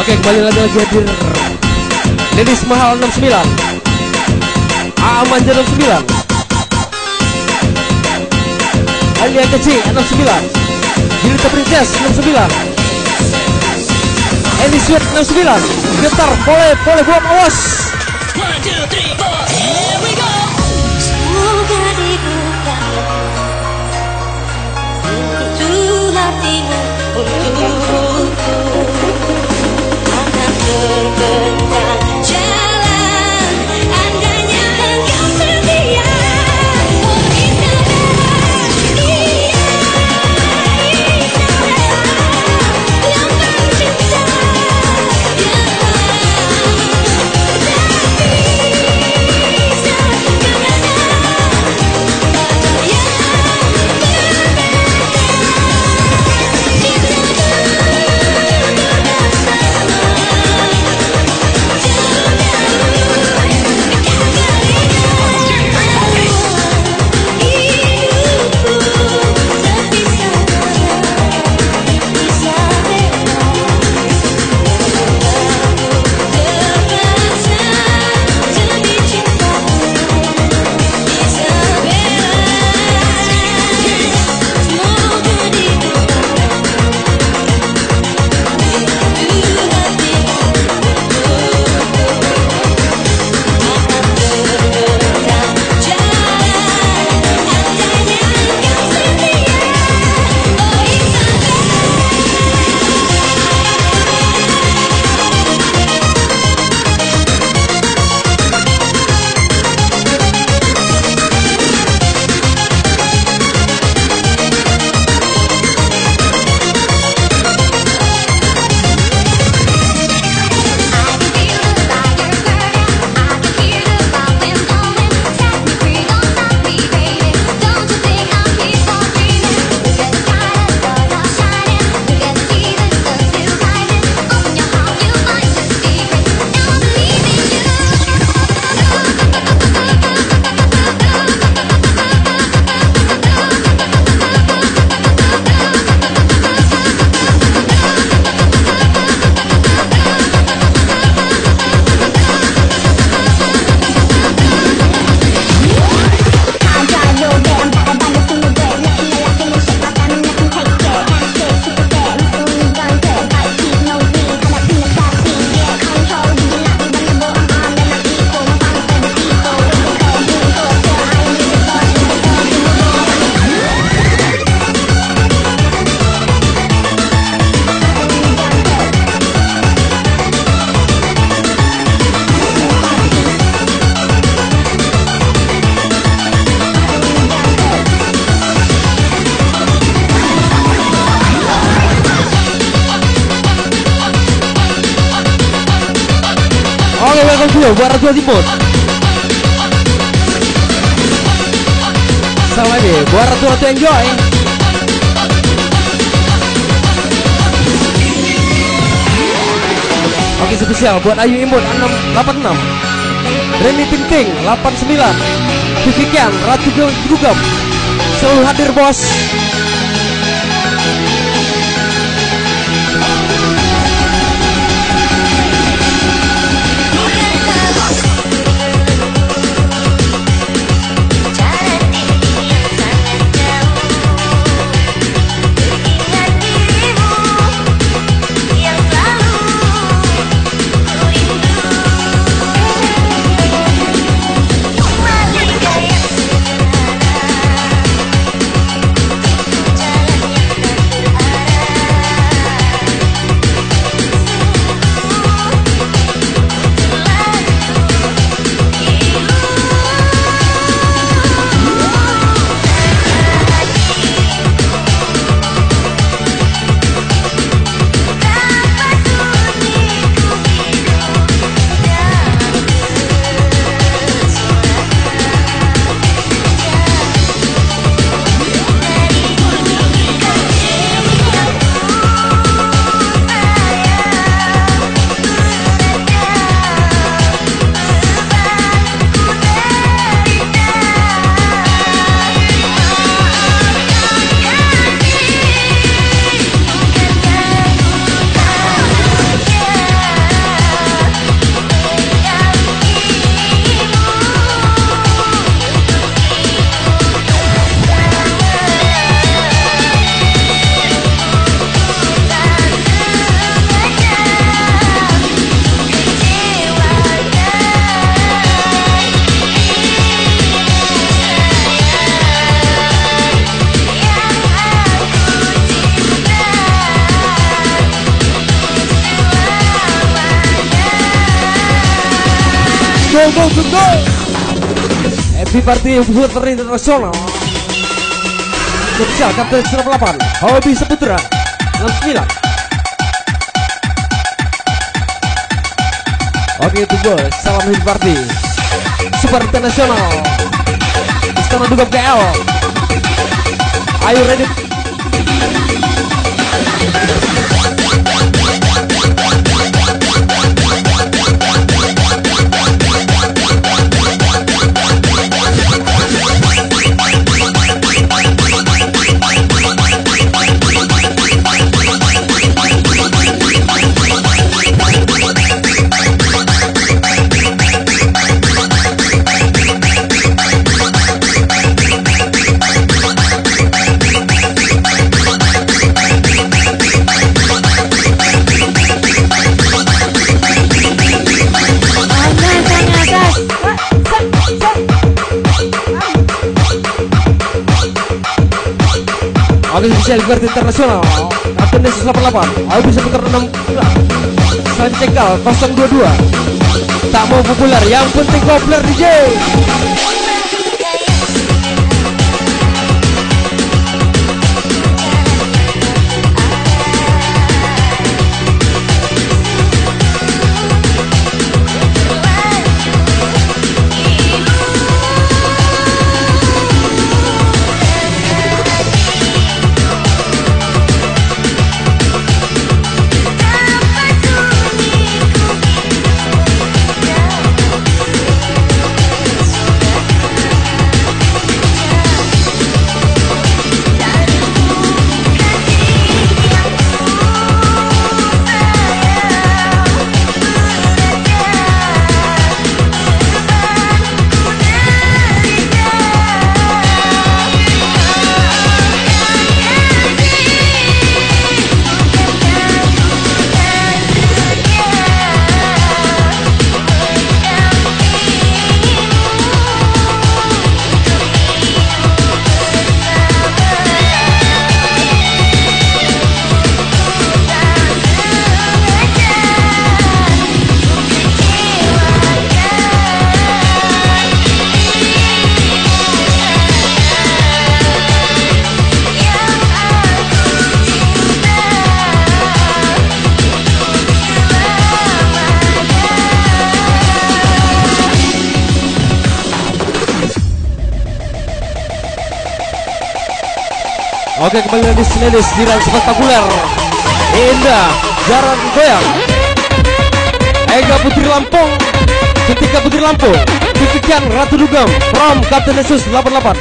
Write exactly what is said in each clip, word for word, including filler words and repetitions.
Oke, kembali lagi, lagi hadir Ladies Mahal enam sembilan, Aa Manja enam sembilan, Alia Kecik enam sembilan, Jelita Princess enam sembilan, Andy Sweat enam sembilan, Getar Pole, Pole Buam, awas. One, two, three, four, here we go. Semoga dibuka pintu hatimu untukku. Akan terbentang jalan, andainya engkau setia. Oh, Isabella, iya, Isabella, lambang cinta. Oke, welcome to Buat Ratu Timur. Sama ni, Buat Ratu Ratu Enjoy. Oke, spesial buat Ayu Imbun enam lapan enam. Reni Ting Ting, lapan sembilan. Vivian, Ratu Ge-, Gerugam. Selalu hadir, Bos. Go, go, go, go. Happy party supporter internasional. Spesial Kapten sembilan delapan, Hobi Saputra, enam sembilan. Oke, itu bos. Salam happy party. Super Internasional. Istana Dugem K L. Ayo, ready. Oke, spesial buat internasional. Kapten Yesus delapan delapan. Ayo bisa putar enam. Sancekal kosong dua dua. Tak mau populer, yang penting populer, D J. Oke, kembali lagi, ladies, jiran spektakuler. Indah, jarang goyang. Ega Putri Lampung, Ketika Putri Lampung, Ketika Ratu Dugem, from Kapten Yesus delapan delapan.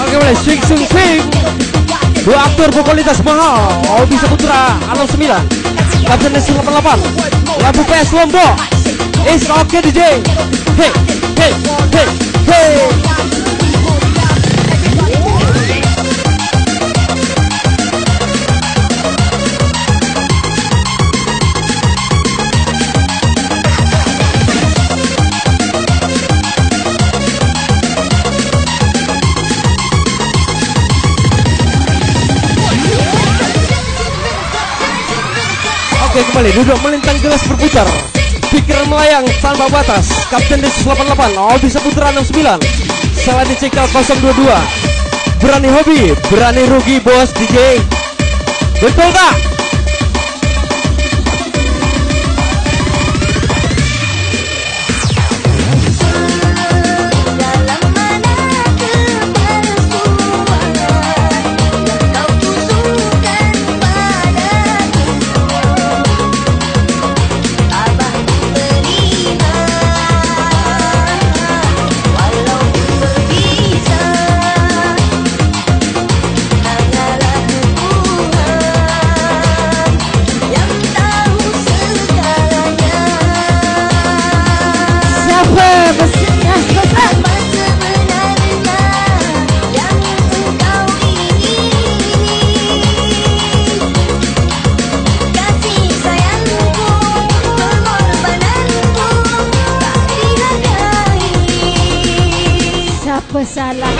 Oke, boleh. Swing, swing, swing. Dua aktor berkualitas mahal. Obi Saputra, enam sembilan. Kapten S delapan delapan. Lampu P S Lombok. Is oke, D J. Hey, hey, hey, hey. Kembali duduk melintang gelas berputar. Pikiran melayang tanpa batas. Kapten Densus delapan delapan, Albi Saputra enam sembilan. Salah dicekel kosong dua dua. Berani hobi, berani rugi, bos D J. Betul tak? Siapa pesennya? Siapa salah?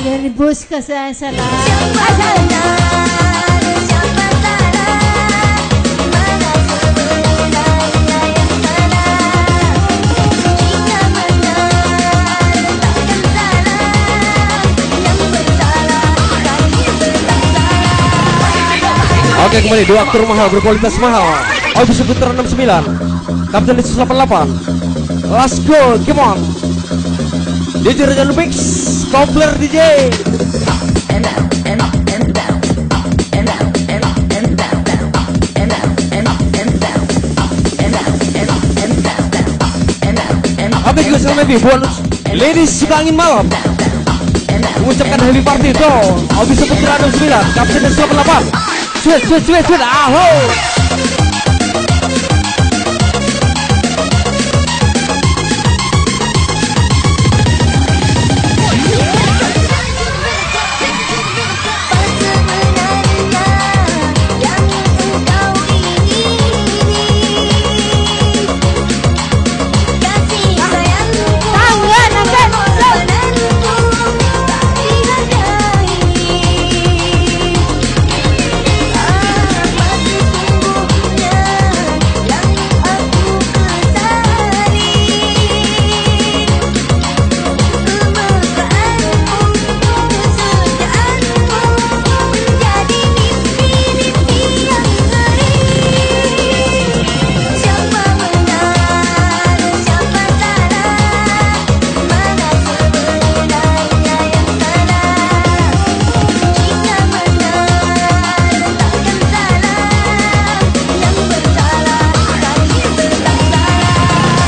Dari bos ke saya salah. Oke, kembali dua aktor mahal berkualitas mahal. Albi Saputra enam sembilan, Kapten Densus delapan delapan. Let's go, come on. D J Raja Lubix, Kopler D J. Oke, juga sekali lagi buat ladies suka angin malam. Mengucapkan happy party to Albi Saputra enam sembilan, Kapten Densus delapan delapan. Sweet, sweet, sweet, sweet. Aho.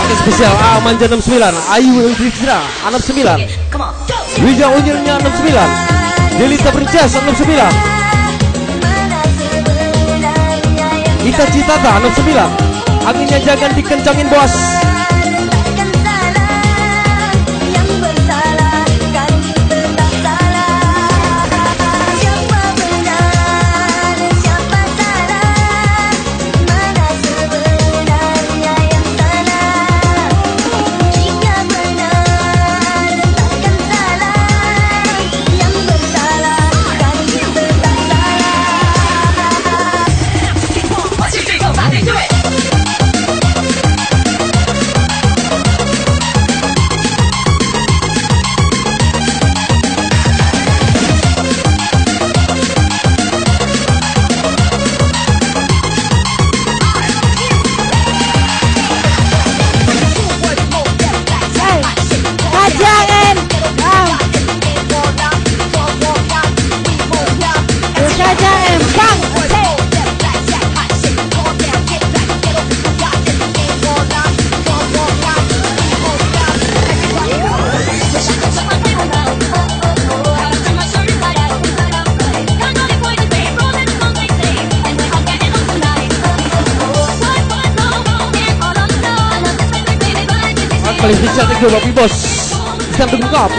Oke, spesial A Manja enam sembilan, Ayu Elvira enam sembilan, Wija Unyilnya enam sembilan, Delita Princess enam sembilan, Ita Citata enam sembilan. Anginnya jangan dikencangin, bos. Paling picak tu dua bos. Bisa tungkap.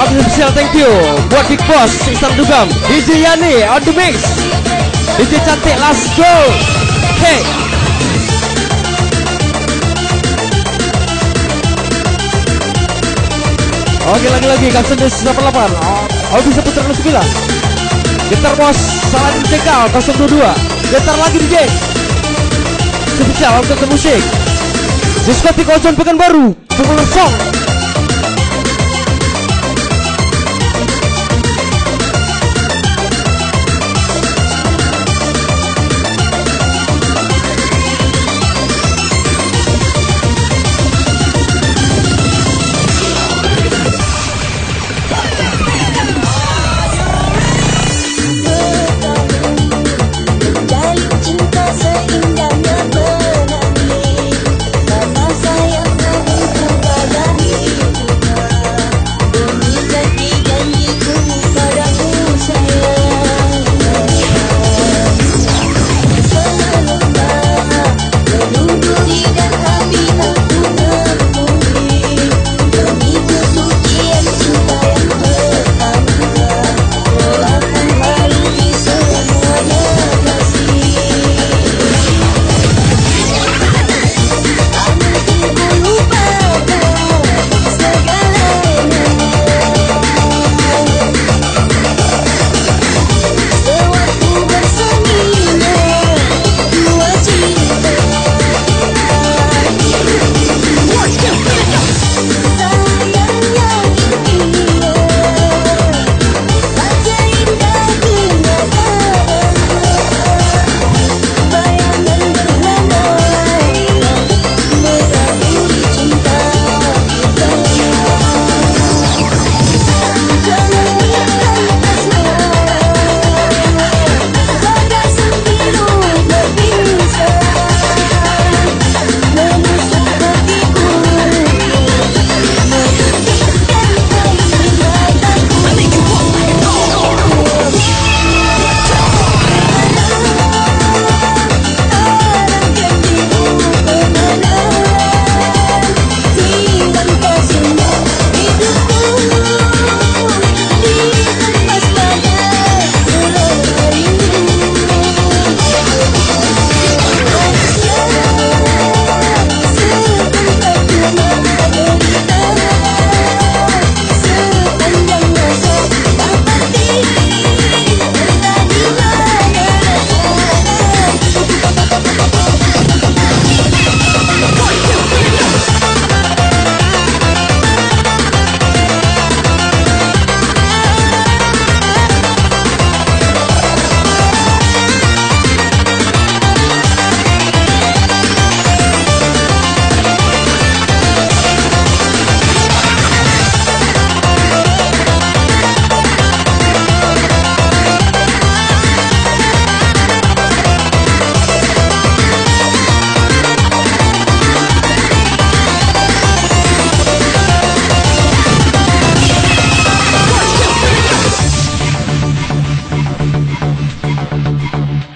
Spesial thank you buat Big Boss Isan Dugam, D J Yani on the mix, D J cantik, let's go. Hey. Oke, lagi-lagi Custom Bass delapan delapan. Audi Saputra enam sembilan. Gitar Bos Saladin Cekal kosong dua dua. Gitar lagi, D J. Spesial untuk musik. Diskotik Ojon Pekanbaru. Pukul kosong.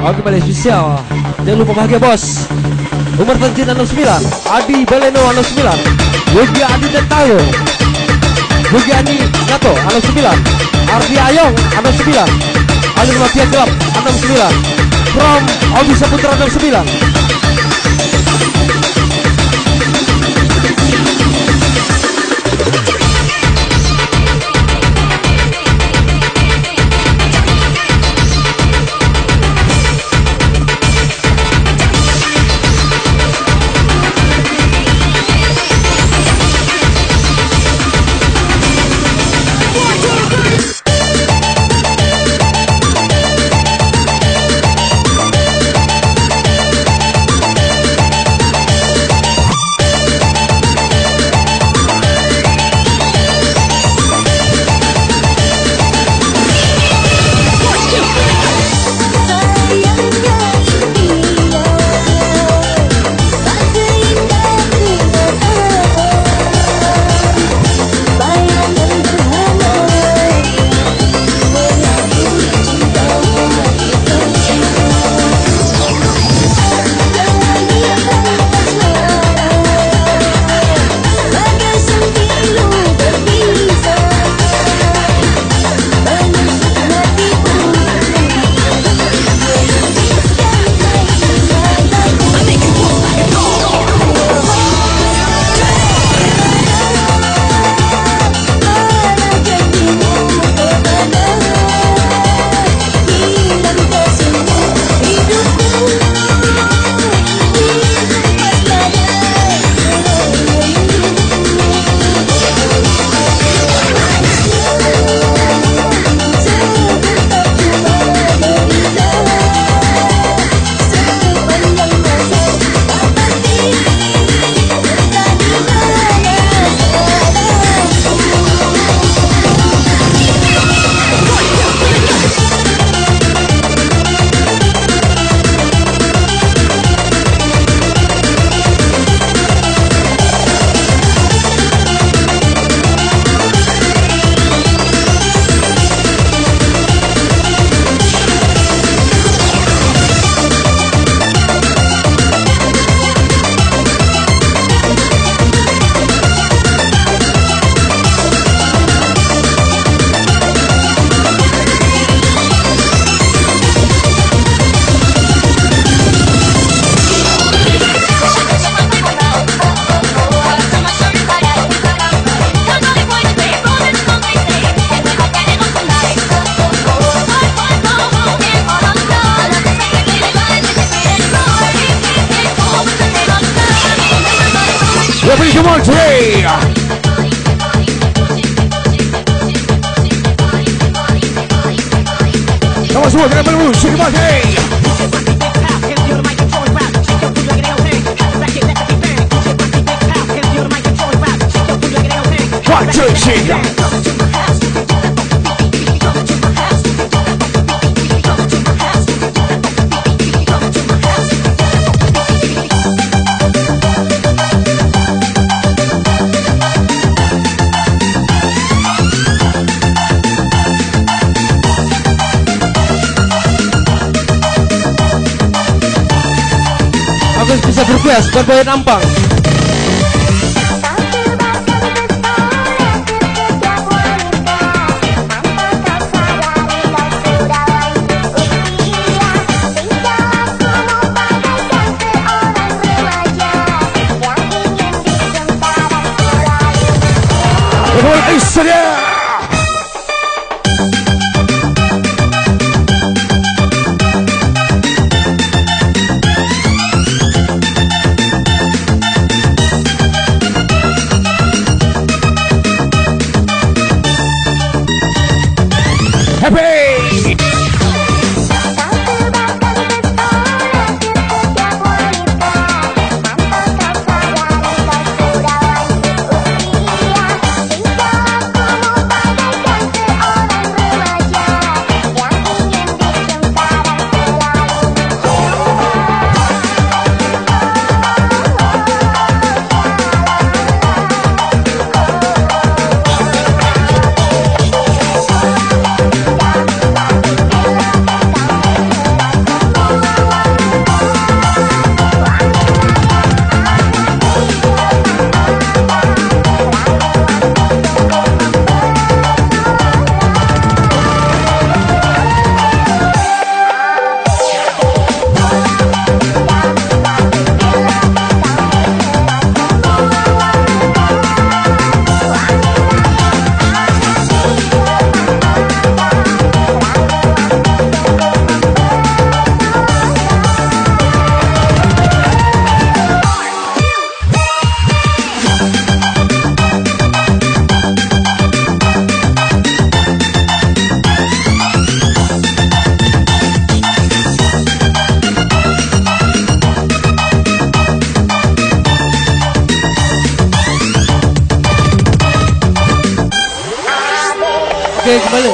Oke, balik spesial. Jangan lupa bahagia, Bos. Umar Tanjin enam sembilan, Adi Baleno enam sembilan, Yogi Adi Dentayo, Yogi Adi Nato enam sembilan, Ardi Ayong enam sembilan, Alif Mafia Gelap enam sembilan, From Audi Saputra enam sembilan. Come on, someone, get up and move, shake your body. One, two, three. Aku bisa request buat Boy Nampang. Sedia. Happy! Oke, kembali.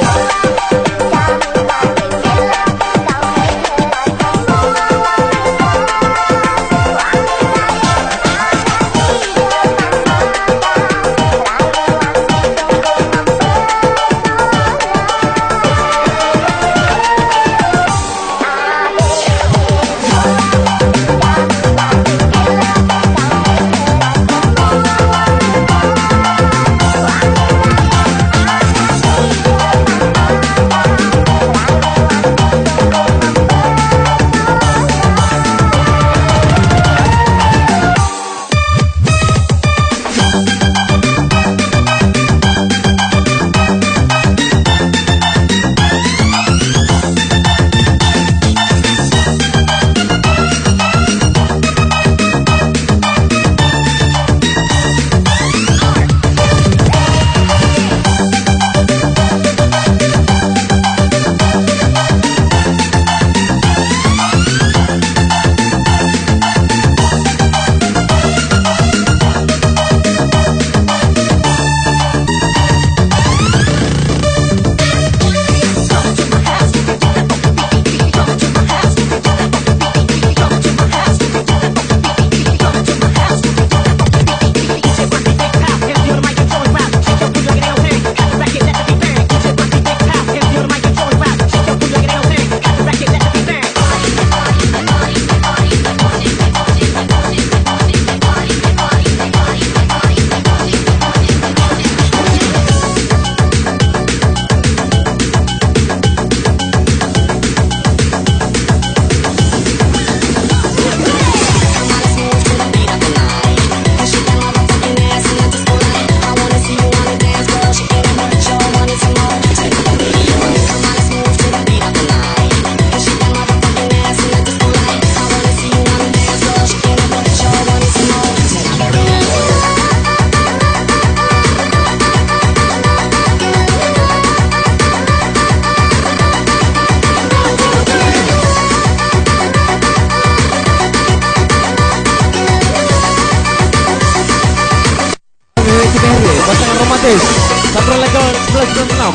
Satria Legal sebelas sembilan enam.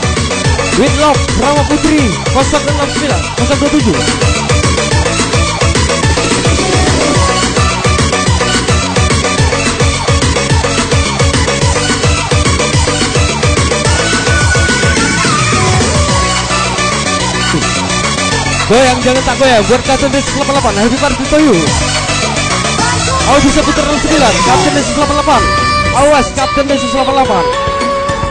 Winlock Rama Putri kosong enam sembilan, kosong dua tujuh. Goyang jangan tak goyang buat Kapten Densus delapan delapan, Happy Party to you. Awas, bisa putar enam sembilan, Kapten Densus delapan delapan. Awas, Kapten Densus delapan delapan.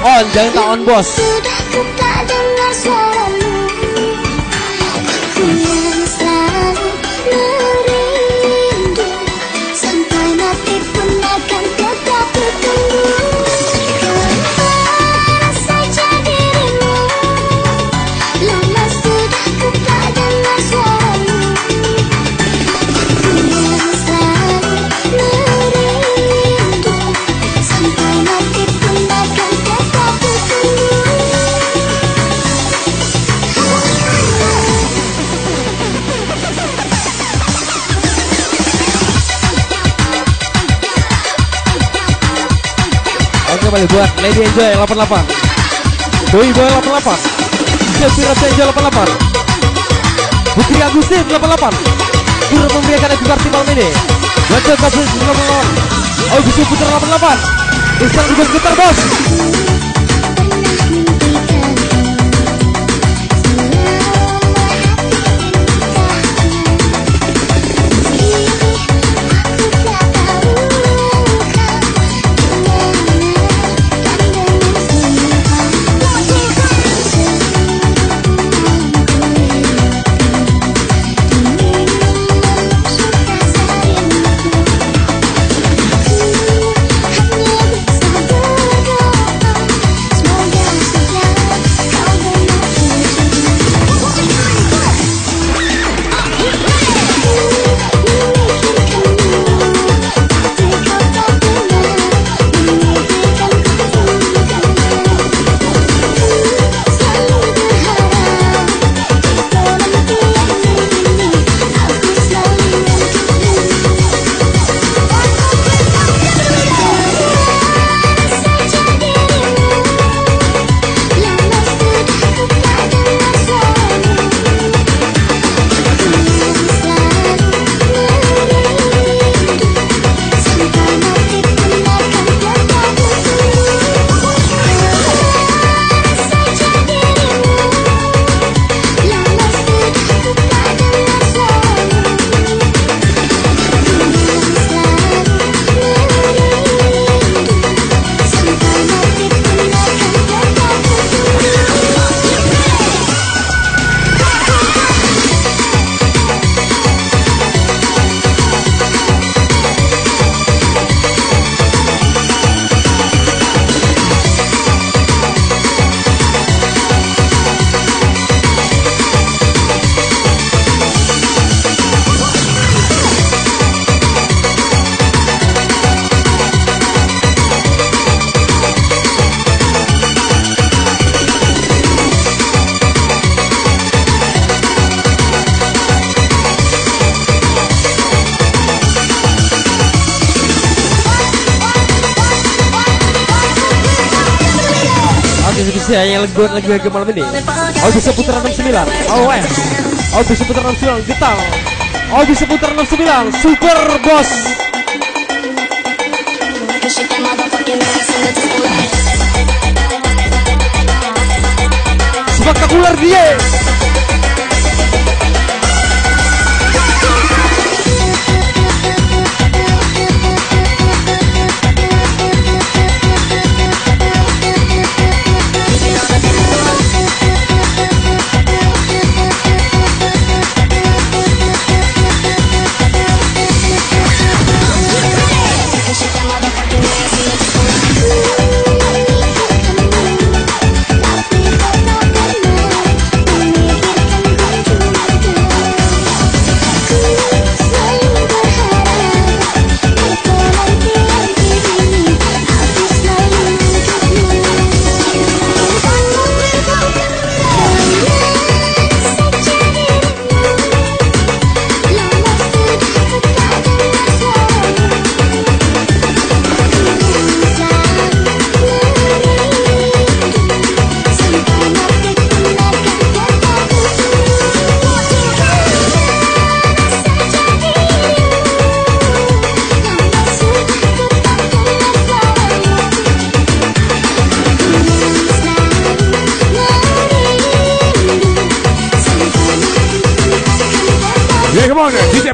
On, jangan tak on, bos. Sudah ku tak dengar suaramu. Ku yang selalu merindu. Sampai mati pun akan tetap ku tunggu. Kau merasa dirimu. Lama sudah ku tak dengar suaramu. Ku yang selalu merindu. Sampai mati pun akan tetap ku tunggu. Oke, balik buat Lady Enjoy delapan delapan. Boy Boy delapan delapan. Jeffrey Raja Enjoy delapan delapan. Putri Agustin delapan delapan. Turut memberikan Happy Party malam ini. Raja Kasus delapan delapan. Oh, Gusti Putra delapan delapan. Instan juga getar, bos. Oke, spesial yang lagu, lagu, lagu malam ini. Oh, bisa putar enam sembilan. Oh, eh. Oh, bisa putar enam sembilan. Getang. Oh, bisa putar enam sembilan. Super Boss. Spektakuler dia.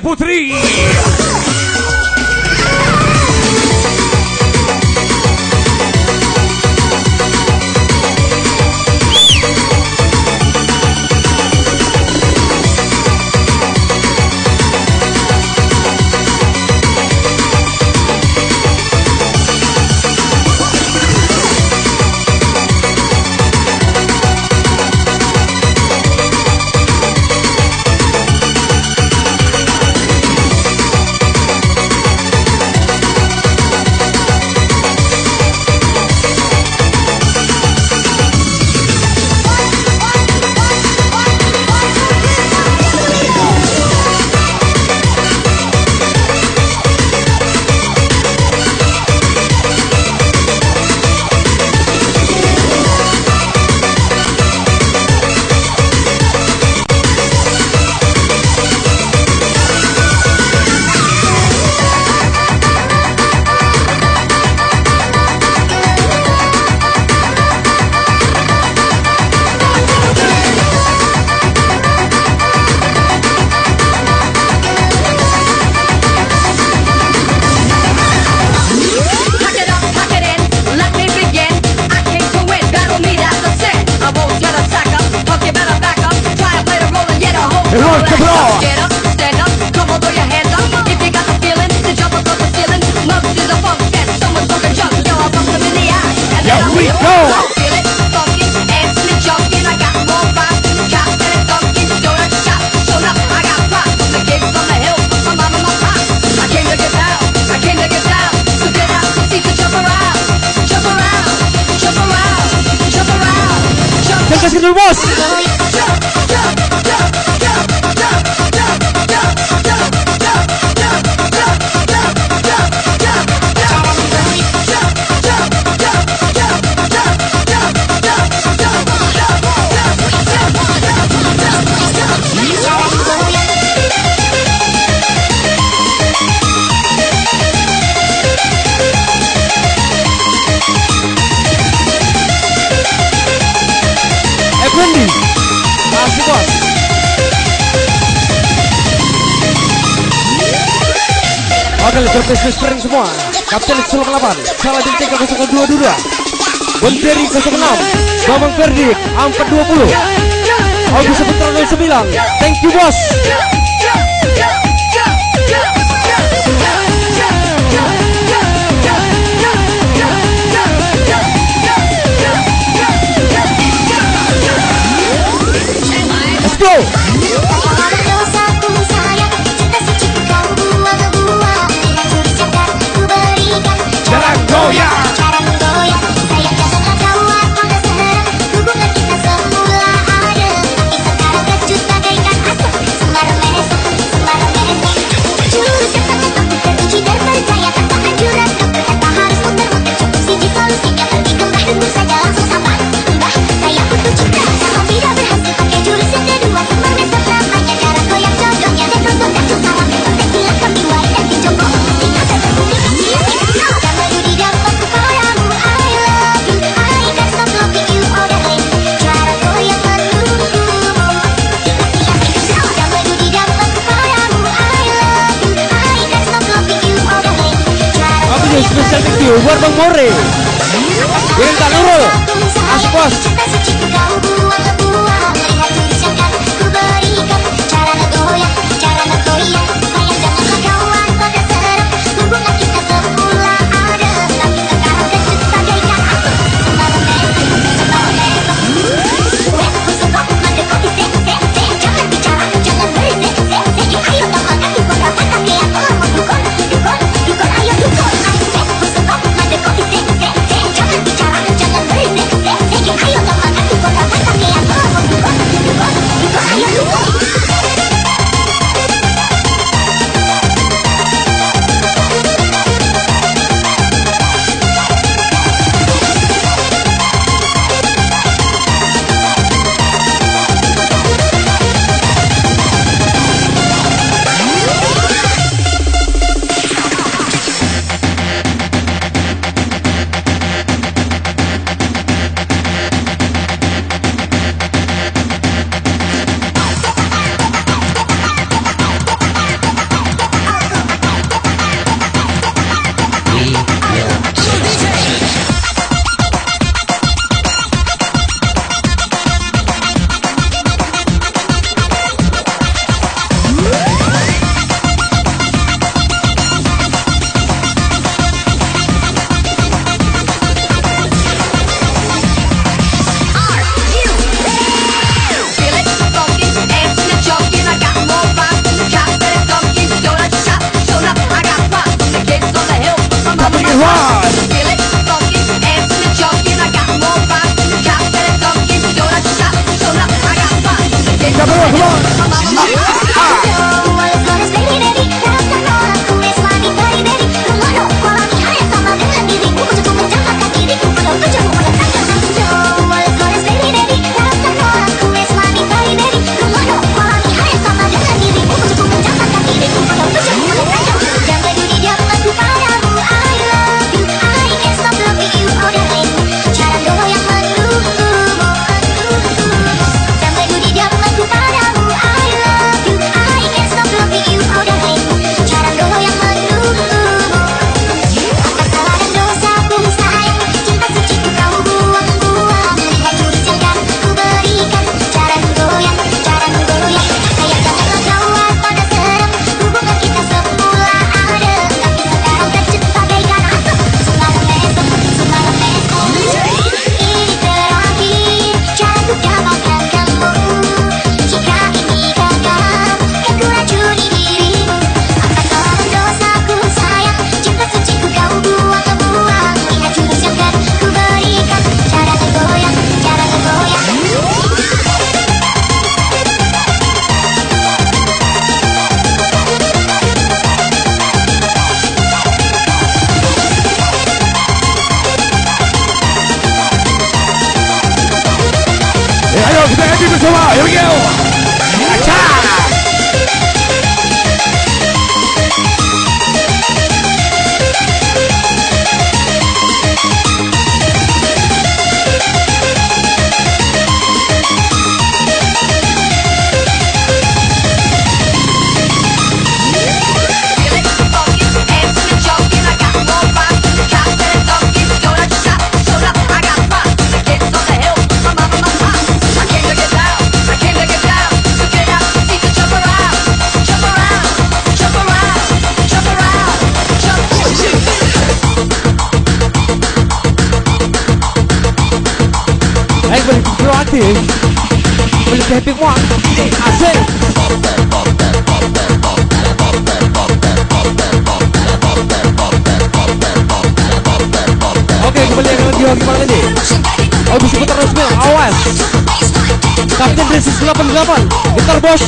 Putri. Roll the bro. Get up, stand up, come on, throw your hands up. If you got the feeling to jump across the ceiling, move to the funk, get someone fucking jump. Yo, I bump them in the eye, and then I Here we go. Feel it, funky, ass in the junkie. I got more vibes than the cops, and it's funky. Don't have to stop, show up. I got props from the kids from the hill, from my mama, my pop. I came to get down, I came to get down. So get out, see to jump around, jump around, jump around, jump around, jump. Terus dulu, bos. Eh, Fendi. Asik, bos. Oke, let's go, let's go, sprint semua. Kapten nol delapan, Saladin tiga kosong dua dua dua, Bonteri kosong enam, Bambang Ferdi empat dua puluh, Agus Saputra nol sembilan. Thank you, bos. Let's go. Jalan goyang. Aku jadi special thank you buat Bang More. Yang tak Nurul. Asik, bos. One. Feel it, funky, dancing and jumping. I got more fun. Drop it and funky, don't I just shot, so loud. I got fun. Drop it, come on. Eh, ayo kita happy bersama. Here we go. Acha. Ayo balik proaktif. Balik happy semua. Asik. Oke, kembali yang lagi, gimana nih? Oh, bisa putar terus, Mil. Awas. Kapten Resist delapan delapan. Gitar, bos.